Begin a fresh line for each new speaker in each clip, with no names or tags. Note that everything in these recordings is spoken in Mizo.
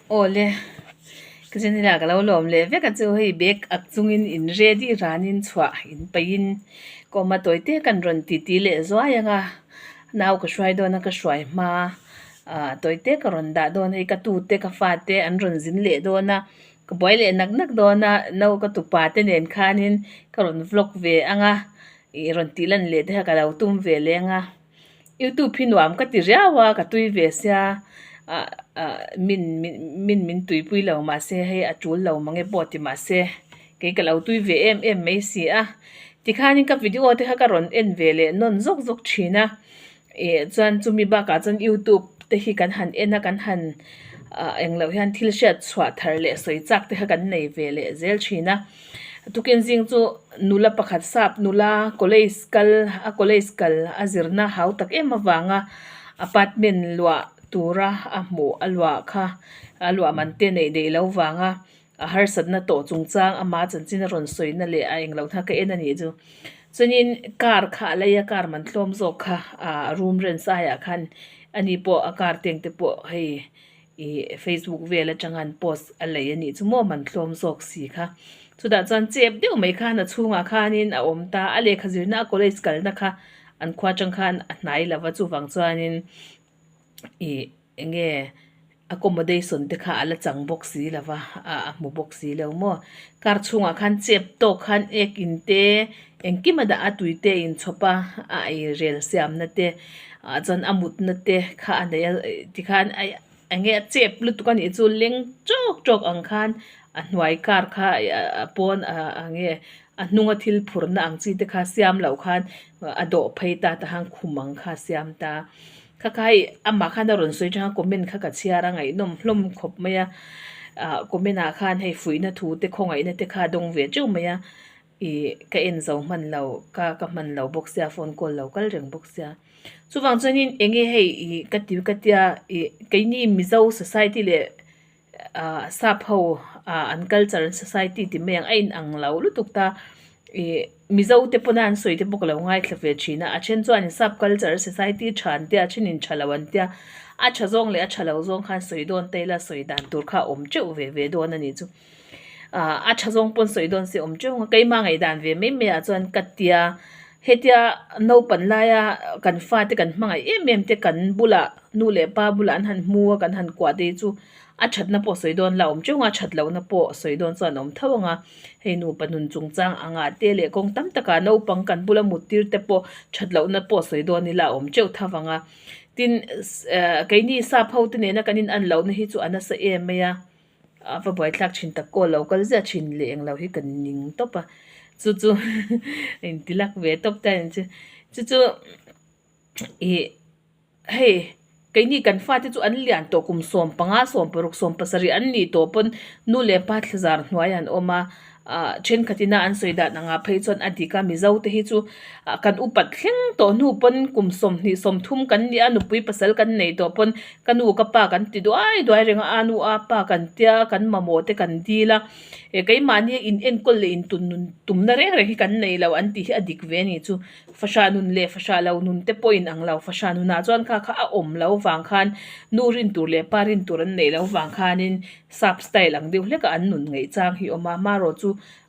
Awle, ka channel ah ka lo lawm leh vek a chu hei bag ak chungin in ready ranin chhuah in peihin kawma tawi te kan rawn titi leh zuai ang a, nau ka hruai dawn a ka hruai hma ah tawi te ka rawn dah dawn hei ka tute ka fate an rawn zin leh dawn a, ka buai leh nak nak dawn a nau ka tupa te nen khanin ka rawn vlog ve ang a ih rawn tih lan leh te kha ka lo tum ve leng a. Youtube hi nuam ka ti riau a, ka tui ve sia ah ah min min min tuipui lo mahse hei a tul lo mange pawh ti mahse kei ka lo tui ve em em mai si a. Tikhanin ka video te kha ka rawn en ve leh nawn zawk zawk thin a, ih chuan chumi bakah chuan youtube te hi kan han en a kan han ah englo hian thil hriat chhuah thar leh sawi chak te kha kan nei ve leh zel thin a. Tukin zing chu nula pakhat sap nula college kal a college kal a zirna hau tak em avanga apartment luah tura a hmuh a luah kha a luah man te neih daih lo vanga a harsatna tawh chungchang ama chanchin a rawn sawina leh a englo kha ka en a nih chu. Chuanin car kha a lei a car man tlawm zawk kha ah room rent aiah khan ani pawh a car teng te pawh hei. Ih Facebook vel atanga an post a lei a nih chu maw man tlawm zawk si kha. Chutah chuan chep deuh mai khan a chhungah khanin a awm ta a lehkha zirna a college kalna kha an khua atang khan a hnai lo va chuvang chuanin ih eng nge accommodation te kha a la chang bawk si lo va a a hmu bawk si lo maw. Car chhungah khan chep tawk khan ek in te engkim a dah a tui te a inchhawp a a ei rel siamna te ah chuan a mutna te kha a nei a tikhan eng nge a chep lutuk a nih chu leng tawk tawk ang khan a hnuai car kha a pawn ah eng nge a hnunga thil phurhna ang chi te kha siam loh khan a dawh phei ta ta khan khum ang kha a siam ta kha kha hei amah khan a rawn sawi tang a comment kha ka chhiar a ngaihnawm hlawm khawp mai a ah comment ah khan hei fuihna thu te khawngaihna te kha a dawng ve teuh mai a. Ih ka en zo hman lo ka ka hman lo bawk sia phone call lo kal reng bawk sia chuvang chuanin eng nge hei ih ka ti ka tia ih keini mizo society leh ah sap ho ah an culture an society ti mai ang a in ang lo lutuk ta ih mizo te pawna an sawi te pawh ka lo ngaithla ve thin a a then chuan sap culture society tha an tia a then in tha lo an tia a tha zawng leh a tha lo zawng khan sawi dawn ta ila sawi dan tur kha a awm teuh ve ve dawn a nih chu. Ahh a tha zawng pawn sawi dawn se awm teuh ang a keimah ngaihdan ve mai mai ah chuan ka tia hetia naupan laia kan fate kan hmangaih em em te kan bulah nu leh pa bulah an han hmu a kan han kuah te hi chu a thatna pawh sawi dawn la awm teuh ang a that lohna pawh sawi dawn chuan a awm tho ang a hei nupa nun chungchang angah te leh kawng tam takah naupang kan bula mut tir te pawh that lohna pawh sawi dawn ila a awm teuh tho vang a tin ehh keini sap ho te nena kan in an lohna hi chu a nasa em mai a. A va buaithlak thin tak kaw lo kal ziah thin leh englo hi ka ning tawp a chu chu inti lak ve tawp ta ang chu chu chu ih hei keini kan fate chu an lian tawh kum 15 16 17 an nih tawh pawn nu leh pa thlazar hnuai an awm a. Ah thenkhat ina an sawi dan angah phei chuan a dik a Mizo te hi chu ah kan upat thleng tawh hnu pawn kum 20 30 kan nia nupui pasal kan nei tawh pawn ka nu ka pa kan ti duai duai reng a a nu a pa kan tia kan mamawh te kan dil a eh keimahni in enkawl leh in tun nun tumna reng reng hi kan nei lo an tih hi a dik ve a ni chu fahrah nun leh fahrah lo nun te pawh in ang lo fahrah nunah chuan kha kha a awm lo vang khan nu rin tur leh pa rin tur an neih loh vang khanin Sap style ang deuh hlek a an nun ngaih chang hi awm a marawh chu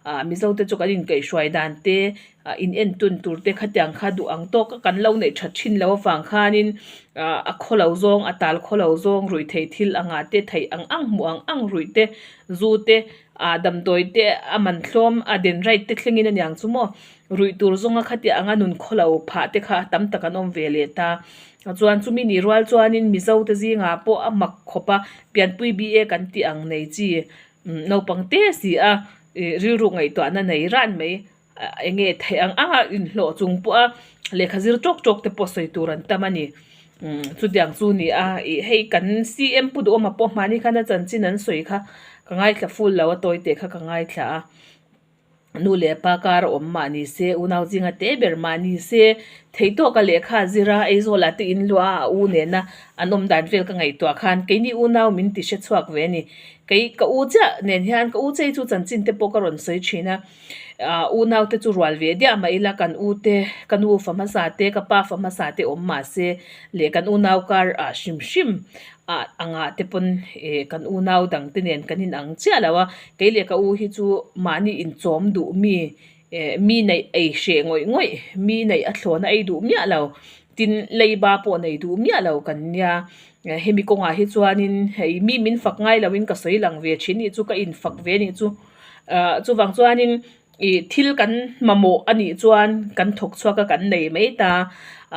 ah mizo te chu kan inkaihhruai dan te ah in en tun tur te khatiang kha duh ang tawk a kan lo neih that thin loh avang khanin ah a khaw lo zawng a tal khaw lo zawng ruih theih thil angah te theih ang ang hmuh ang ang ruih te zu te ah damdawi te a man thlawm a den right te thlengin aniang chu maw ruih tur zawnga khatiang anga nun khaw lo phah te kha tam tak an awm ve leh ta. Chuan chumi nih rual chuanin Mizo te zingah pawh a mak khawp a, pianpui BA kan tih ang nei chi naupang te si a, rilru ngaihtuahna nei ran mai eng nge theih ang anga inhlawh chung pawha lehkha zir tawk tawk te pawh sawi tur an tam a ni. Chutiang chu ni a, ih hei kan CM Pu Duhawma pawh hmani khan a chanchin an sawi kha ka ngaithla full lo a, tawi teh kha ka ngaithla a. Nu leh pa kar a awm mah ni se, unau zinga te ber mah ni se, thei tawka lehkha a zir a, Aizawlah te in luah a, a u nena an awm dan vel ka ngaihtuah khan keini unau min ti hre chhuak ve a ni. Kei ka u chiah nen hian ka u chei chu chanchin te pawh ka rawn sawi thin a, ah unau te chu rual ve diah mah ila kan u te, ka nu fa hmasa te, ka pa fa hmasa te awm mah se leh kan unau kar ah hrim hrim. Ah angah te pawn eh kan unau dang te nen kan inang chiah lo a, kei leh ka u hi chu mahni inchawm duh mi eh mi neih ei hreh ngawih ngawih, mi neih a thlawna ei duh miah lo, tin leiba pawh nei duh miah lo kan nia. Hemi kawngah hi chuanin hei mi min fak ngai loin ka sawi lang ve thin nih chu ka infak ve nih chu. Ah chuvang chuanin Ih thil kan mamawh a nih chuan kan thawk chhuak a kan nei mai ta,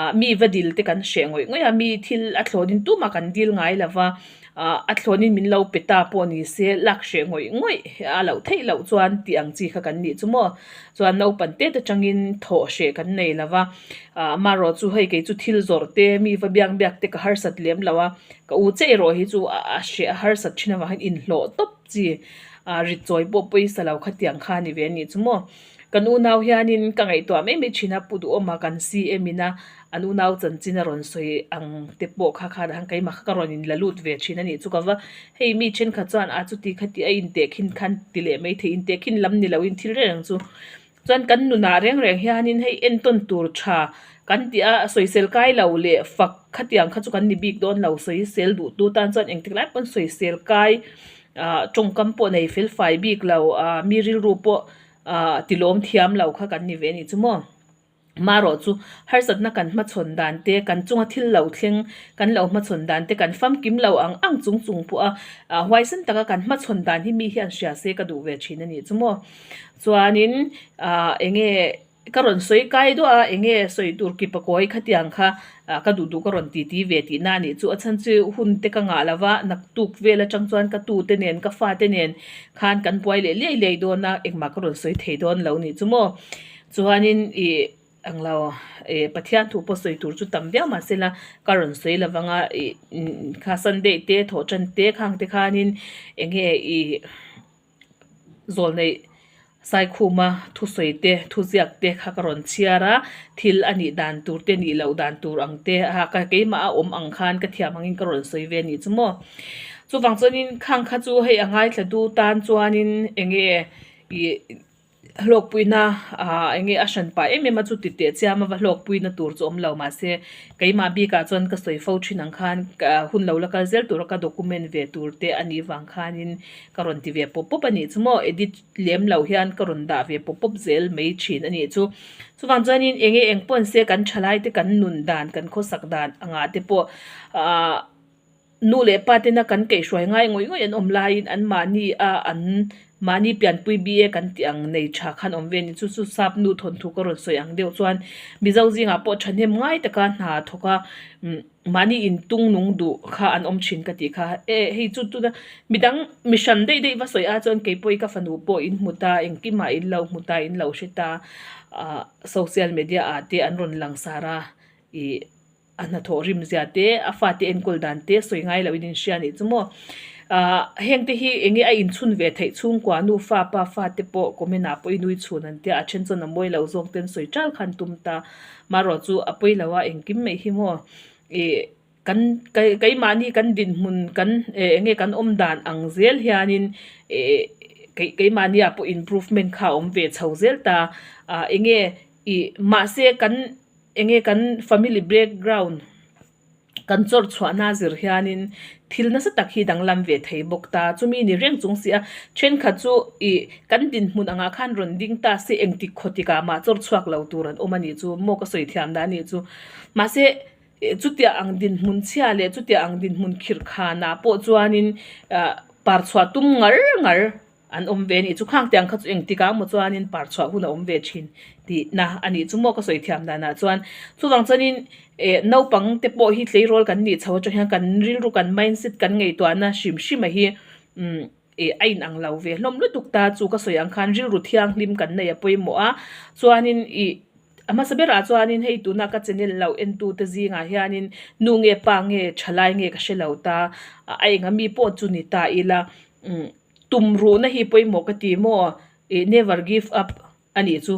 ah mi va dil te kan hreh ngawih ngawih a, mi thil a thlawnin tumah kan dil ngai lo va, ah a thlawnin min lo pe ta pawh ni se lak hreh ngawih ngawih a loh theih loh chuan tih ang chi kha kan nih chu maw. Chuan naupang tet atangin thawh hreh kan nei lo va, ah amaherawh chu hei kei chu thil zawrh te mi va biak biak te ka harsat lem lo a, ka u che erawh hi chu a hreh a harsat thin avangin inhlawh tawp chi. Ah rit chawi pawh pawisa lo khatiang kha a ni ve a nih chu maw. Kan unau hianin ka ngaihtuah mai mai thin a, Pu Duhawma kan CM in a an unau chanchin a rawn sawi ang te pawh kha khan han keimah kha ka rawn in la lut ve thin a nih chu ka va. Hei mi thenkhat chuan ah chuti khati a intehkhin khan ti leh mai thei intehkhin lam ni loin thil reng reng chu. Chuan kan nunah reng reng hianin hei entawn tur tha kan tih a, sawisel kai lo leh fak khatiang kha chu kan ni bik dawn lo, sawisel duh tu tan chuan engtik lai pawn sawisel kai ah tawngkam pawh nei fel fai bik lo ah mi rilru pawh ah tilawm thiam lo kha kan ni ve a nih chu maw. Marawh chu harsatna kan hmachhawn dan te, kan chunga thil lo thleng kan lo hmachhawn dan te, kan famkim lo ang ang chung chung pawh a huaisen taka kan hmachhawn dan hi mi hian hria se ka duh ve thin a nih chu maw. Chuanin ah eng nge ka rawn sawi kai duah a, eng nge sawi tur ki pakawi khatiang kha ah ka duh duh ka rawn titi ve tihna a nih chu. A chhan chu hun te ka ngah lo va, naktuk vel atang chuan ka tu te nen ka fa te nen khan kan buai leh liai liai dawn a, engmah ka rawn sawi thei dawn lo nih chu maw. Chuanin ih ang lo ih Pathian thu pawh sawi tur chu tam viau mahsela ka rawn sawi lo vang a ih kha Sunday te thawhtan te khang te khanin eng nge ih zawlneih Saikhuma thusawi te thuziak te kha ka rawn chhiar a thil a nih dan tur te nih loh dan tur ang te a ka keimah a awm ang khan ka thiam angin ka rawn sawi ve a nih chu maw. Chuvang chuanin khang kha chu hei a ngaithla du tan chuanin eng nge ih. Hlawkpuina ah eng nge a hran pah em em a chu ti teh chiam a va hlawkpuina tur chu awm lo mahse keimah bikah chuan ka sawi fo thin ang khan hun lo la kal zel tura ka document ve tur te a nih vang khanin ka rawn ti ve pawp pawp a nih chu maw edit lem lo hian ka rawn dah ve pawp pawp zel mai thin a nih chu. Chuvang chuanin eng nge eng pawn se kan thalai te kan nun dan kan khawsak dan angah te pawh ah Nu leh pa tena kan kaihhruai ngai ngawih ngawih an awm laiin an mahni a an mahni pianpui BA kan tih ang nei tha khan awm ve a ni. Chu chu sap nu thawnthu ka rawn sawi ang deuh chuan Mizo zingah pawh thahnem ngai taka hna thawk a mahni intung nung duh kha an awm thin ka tih kha. E hei chu tuna midang mi hran daih daih va sawi a chuan keipawh i ka fanu pawh in hmu ta engkimah in lo hmu ta in lo hre ta ah social media ah te an rawn langsar a ih. A hnathawh rim zia te, a fate enkawl dan te sawi ngai loh in inhria anih chu maw. Ahh heng te hi eng nge a inchhun ve theih chhungkua nu fa pa fa te pawh comment ah pawh i nui chhun an tia a then chuan a mawi lo zawk ten sawi tal khan tum ta. Marawh chu a pawi lo a engkim mai hi maw ih kan keimahni kan dinhmun kan eng nge kan awm dan ang zel hianin ih keimahni ah pawh improvement kha a awm ve chho zel ta. Ahh eng nge ih mahse kan. Enge kan family background kan chawrh chhuahna zir hianin thil nasa tak hi danglam ve thei bawk ta. Chumi ni reng chung si a, thenkhat chu ih kan dinhmun angah khan rawn ding ta se engtik khaw tikah mah chawrh chhuak lo tur an awm a nih chu maw ka sawi thiam dah a nih chu. Mahse chutiang ang dinhmun chhia leh chutiang ang dinhmun khirh khanah pawh chuanin ah par chhuah tum ngar ngar An awm ve a nih chu khang tiang kha chu engtik ah maw chuanin par chhuah hun a awm ve thin tihna a nih chu maw ka sawi thiam danah chuan. Chuvang chuanin eh naupang te pawh hi tleirawl kan nih chho atang hian kan rilru kan mindset kan ngaihtuahna hrim hrim a hi umm eh a inang lo ve hlawm lutuk ta chu ka sawi ang khan rilru thianghlim kan nei a pawimawh a chuanin ih a hmasa berah chuanin hei tuna ka channel lo entu te zingah hianin nu nge pa nge thalai nge ka hre lo ta a enga mi pawh chu ni ta ila umm. Tum ruhna hi pawimawh ka ti maw? Ih never give up a nih chu.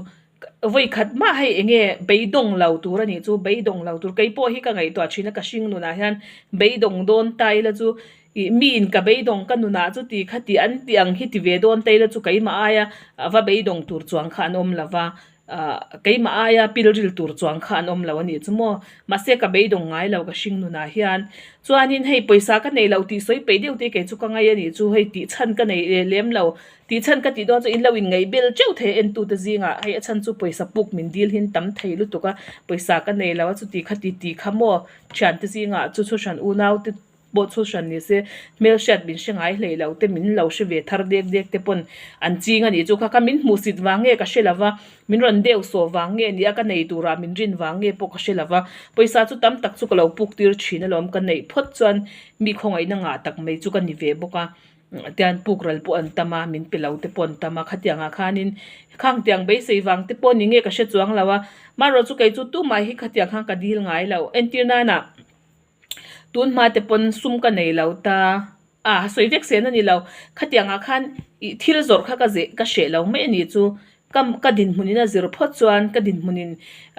Vawi khat mah hei eng nge beidawng lo tur a nih chu, beidawng lo tur. Kei pawh hi ka ngaihtuah thin a, ka hring nunah hian beidawng dawn ta ila chu ih miin ka beidawng ka nunah chu ti kha ti an ti ang hi ti ve dawn ta ila chu keimah aia va beidawng tur chuang kha an awm lo va. Ahh keimah aia pilril tur chuang kha an awm lo a nih chu maw. Mahse ka beidawng ngai lo ka hring nunah hian. Chuanin hei pawisa ka nei lo tih sawi peih deuh te kei chu ka ngai a nih chu hei tih chhan ka nei leh lem lo. Tih chhan ka tih dawn chu in lo inngaih bel teuh thei a entute zingah hei a chhan chu pawisa puk min dil hin tam thei lutuk a pawisa ka nei lo a chuti kha ti ti kha maw thiante zingah chu chu hran unau te pawh chu hran ni se hmelhriat min hre ngai hlei lo te min lo hre ve thar dek dek te pawn an ching a nih chu kha kha min hmuhsit vang nge ka hre lo va min rawn deuh sawh vang nge nia ka nei turah min rin vang nge pawh ka hre lo va pawisa chu tam tak chu ka lo puk tir thin alawm ka neih phawt chuan mi khawngaihna ngah tak mai chu ka ni ve bawk a tian puk ral pawh an tam a min pe lo te pawh an tam a khatiangah khanin khang tiang beisei vang te pawh ni nge ka hre chuang lo a marawh chu kei chu tumah hi khatiang khan ka dil ngai lo entir nana. Tun hma te pawn sum ka nei lo ta a sawi vek sen a ni lo khatiangah khan ih thil zawrh kha ka zeh ka hreh lo mai a ni chu ka ka dinhmunin a zir phawt chuan ka dinhmunin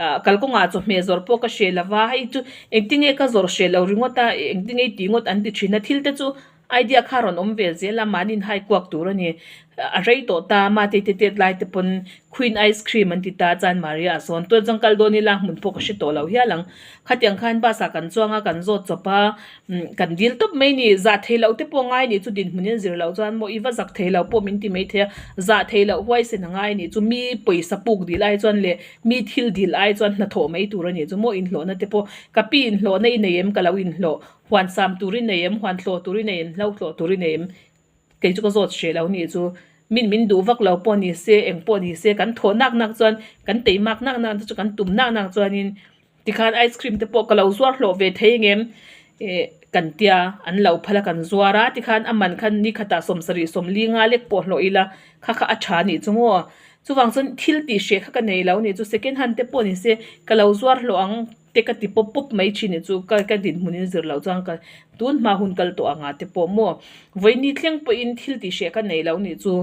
ah kalkawngah chawhmeh zawrh pawh ka hreh lo va hei chu engtinge ka zawrh hreh lo ringawt a engtinge i tih ngawt an ti thin a thil te chu Idea kha rawn awm ve zel a, mahni inhai kuak tur a ni. A rei tawh ta, mate te tet lai te pawn Queen Ice Cream an ti ta, chuan Maria a sawn. Tuan chuan kal dawn ila hmun pawh ka hre tawh lo hial ang. Khatiang khan bus ah kan chuang a, kan zawt chawp a, kan dil tawp mai ni. Zah thei loh te pawh ngai nih chu dinhmun in zir loh chuan maw i va zak thei lo pawh min ti mai thei a, zah thei loh huaisen a ngai nih chu mi pawisa puk dil ai chuan leh mi thil dil ai chuan hnathawh mai tur a nih chu maw inhlawhna te pawh ka pi inhlawhna i nei em ka lo inhlawh. Huan sam tur i nei em? Huan thlawh tur i nei em? Hlo thlawh tur i nei em? Kei chu ka zawt hreh lo nih chu. Min min duh vak lo pawh ni se, eng pawh ni se, kan thawh nak nak chuan, kan tei mak nak nak te chu kan tum nak nak chuanin tikhan ice cream te pawh ka lo zuar hlawh ve thei ang em? Ih kan tia an lo phal a kan zuar a, tikhan a man khan ni khatah sawmsarih sawmli nga lek pawh hlawh ila kha kha a tha nih chu maw? Chuvang chuan thil tih hreh kha ka nei lo nih chu second hand te pawh ni se ka lo zuar hlawh ang. te ka ti pawp pawp mai thin chu ka ka dinhmun in zir loh chuan ka tun hma hun kal tawh anga te pawh maw vawiini thleng pawhin thil tih hreh ka nei lo nih chu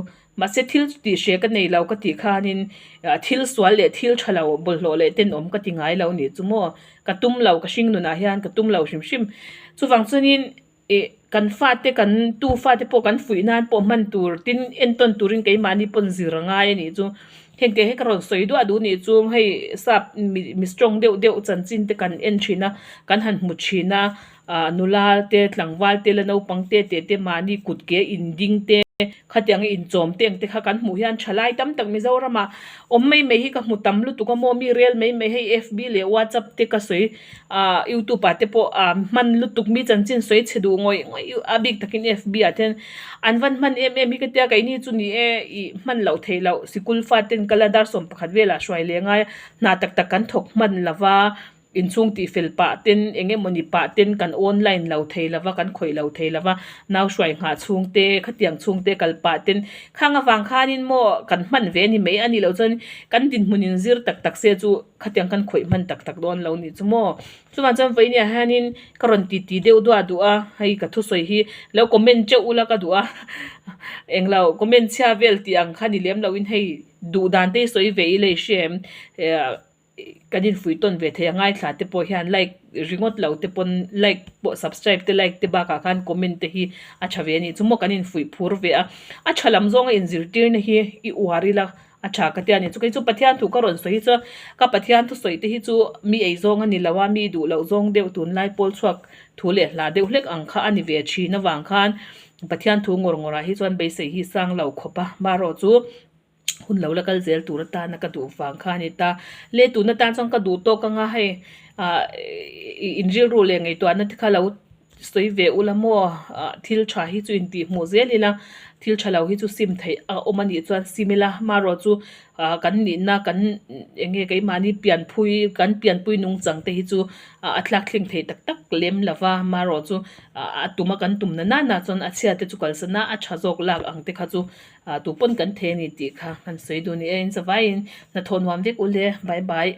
mahse thil tih hreh ka nei lo ka tih khanin ah thil sual leh thil tha lo bawlhhlawh leh tenawm ka ti ngai lo nih chu maw ka tum lo ka hring nunah hian ka tum lo hrim hrim chuvang chuanin Ih kan fate kan tu fate pawh kan fuih nan pawh hman tur tin entawn turin keimahni pawn zir a ngai a nih chu heng te hi ka rawn sawi duah duh nih chu hei sap mi mi strong deuh deuh chanchin te kan en thin a kan han hmu thin a ah nula te tlangval te la naupang te teh te mahni kut ke in ding te khatiang inchawm te ang te kha kan hmuh hian thalai tam tak Mizoramah awm mai mai hi ka hmu tam lutuk a maw mi rel mai mai hei fb leh whatsapp te ka sawi. Ahh youtube ah te pawh ah hman lutuk mi chanchin sawi chhe duh ngawih ngawih a bik takin fb ah te hian an van hman em em hi ka tia keini chu ni e ih hman loh theih loh sikul fate an kal a dar 11 velah hruai leh ngai a hna tak tak kan thawk hman lo va inchhung tih fel pah ten eng emawni pah ten kan online lo thei lo va kan khawih lo thei lo va nau hruai nghah chhung te khatiang chhung te kal pah ten khang avang khanin maw kan hman ve a ni mai a nih loh chuan kan dinhmun in zir tak tak se chu. Khatiang kan khawih hman tak tak dawn lo nih chu maw. Chuvang chuan vawinia hianin ka rawn ti ti deuh duah duh a, hei ka thusawi hi lo comment teuh ula ka duh a, englo comment chhia vel tih ang kha ni lem loin hei duh dan te hi sawi ve ila i hria em, kan infuih tawn ve thei a ngaithla te pawh hian like ringawt lo te pawn like pawh subscribe te like te bakah khan comment te hi a tha ve a nih chu maw kan infuih phur ve a, a tha lam zawnga inzirtirna hi i uar ila. A tha ka tia ni chu kei chu Pathian thu ka rawn sawi hi chuan ka Pathian thusawi te hi chu mi ei zawng a ni lo a mi duh loh zawng deuh tunlai pawl chhuak thu leh hla deuh hlek ang kha a ni ve thin avang khan Pathian thu ngawr ngawr ah hi chuan beisei hi sang lo khawp a marawh chu hun lo la kal zel tur atana ka duh vang kha a ni ta le tun atan chuan ka duh tawk anga hei ah inrilru leh ngaihtuahna te kha lo Sawi ve ula maw? Thil tha hi chu intih hmuh zel ila, thil tha lo hi chu sim theih a awm a nih chuan sim ila, marawh chu kan nihna kan eng nge keimahni pianpui kan pianpui nungchang te hi chu a thlak thleng thei tak tak lem lo va, marawh chu a tum a kan tum na nana chuan a chhia te chu kalsan a, a tha zawk lak ang te kha chu tupawn kan thei a ni tih kha kan sawi duh ni e, in zavaiin hnathawh nuam vek ule, bye bye.